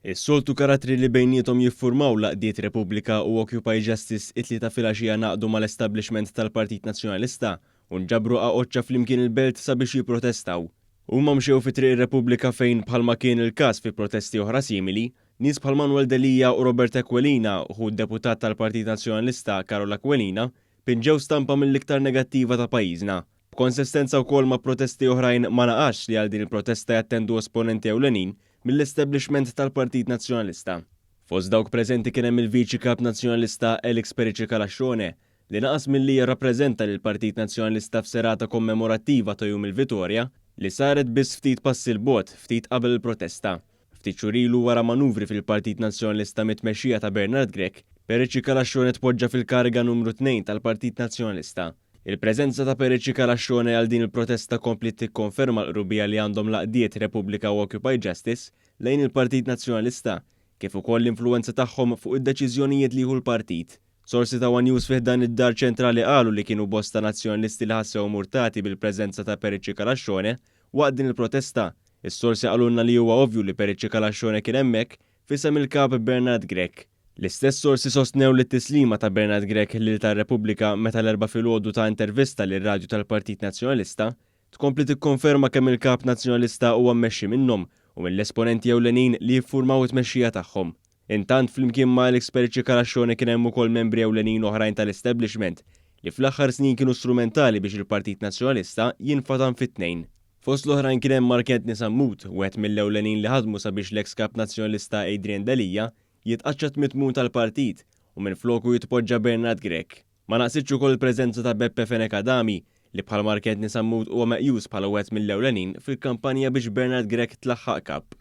Is-soltu karattri li bejniethom jiffurmaw l-għaqdiet Repubblika u Occupy Justice it-Tlieta filgħaxija ngħaqdu mal-establishment tal-Partit Nazzjonalista u nġabru qaqoċċa flimkien il-Belt sabiex jipprotestaw. Huma mxew fi Triq ir-Repubblika fejn, bħalma kien il-każ fi protesti oħra simili, nies bħal Manuel Delia u Robert Aquilina, ħu d-deputat tal-Partit Nazzjonalista Karol Aquilina, pinġew stampa mill-iktar negattiva ta' pajjiżna. B'konsistenza wkoll ma' protesti oħrajn ma naqasx li għal din il-protesta jattendu esponenti ewlenin mill-establishment tal-Partit Nazzjonalista. Fost dawk preżenti kien hemm il-Viċi Kap Nazzjonalista Alex Perici Calascione, li naqas milli jirrappreżenta lill-Partit Nazzjonalista f'serata kommemorattiva ta' Jum il-Vitorja li saret biss ftit passi 'l bogħod ftit qabel il-protesta. Ftit xhur ilu wara manuvri fil-Partit Nazzjonalista mit-tmexxija ta' Bernard Grech, Perici Calascione tpoġġa fil-kariga numru tnejn tal-Partit Nazzjonalista. Il-preżenza ta' Perici Calascione għal din il-protesta kompliet tikkonferma l-qrubija li għandhom l-għaqdiet Repubblika u Occupy Justice lejn il-Partit Nazzjonalista, kif ukoll l-influwenza tagħhom fuq id-deċiżjonijiet li jieħu l-partit. Sorsi ta' one News fi ħdan id-Dar Ċentrali qalu li kienu bosta Nazzjonalisti li ħassewhom urtati bil-preżenza ta' Perici Calascione waqt din il-protesta. Is-sorsi qalulna li huwa ovvju li Perici Calascione kien hemmhekk f'isem il-Kap Bernard Grech. L-istess sorsi sostnew li t-tislima ta' Bernard Grech lil tar-Repubblika meta l-Erbgħa filgħodu ta intervista lir-radju tal-Partit Nazzjonalista tkompli tikkonferma kemm il-Kap Nazzjonalista huwa mmexxi minnhom u mill-esponenti ewlenin li jiffurmaw it-tmexxija tagħhom. Intant, flimkien ma' Alex Perici Calascione kien hemm ukoll membri ewlenin oħrajn tal-establishment li fl-aħħar snin kienu strumentali biex il-Partit Nazzjonalista jinfatam fi tnejn. Fost l-oħrajn kien hemm Mark Anthony Sammut, wieħed mill-ewlenin li ħadmu sabiex l-eks Kap Nazzjonalista Adrian Delia jitqaċċat mit-tmun tal-partit u minfloku jitpoġġa Bernard Grech. Ma naqsitx ukoll il-preżenza ta' Beppe Fenech Adami, li bħal Mark Anthony Sammut huwa meqjus bħala wieħed mill-ewlenin fil-kampanja biex Bernard Grech tlaħħaq Kap.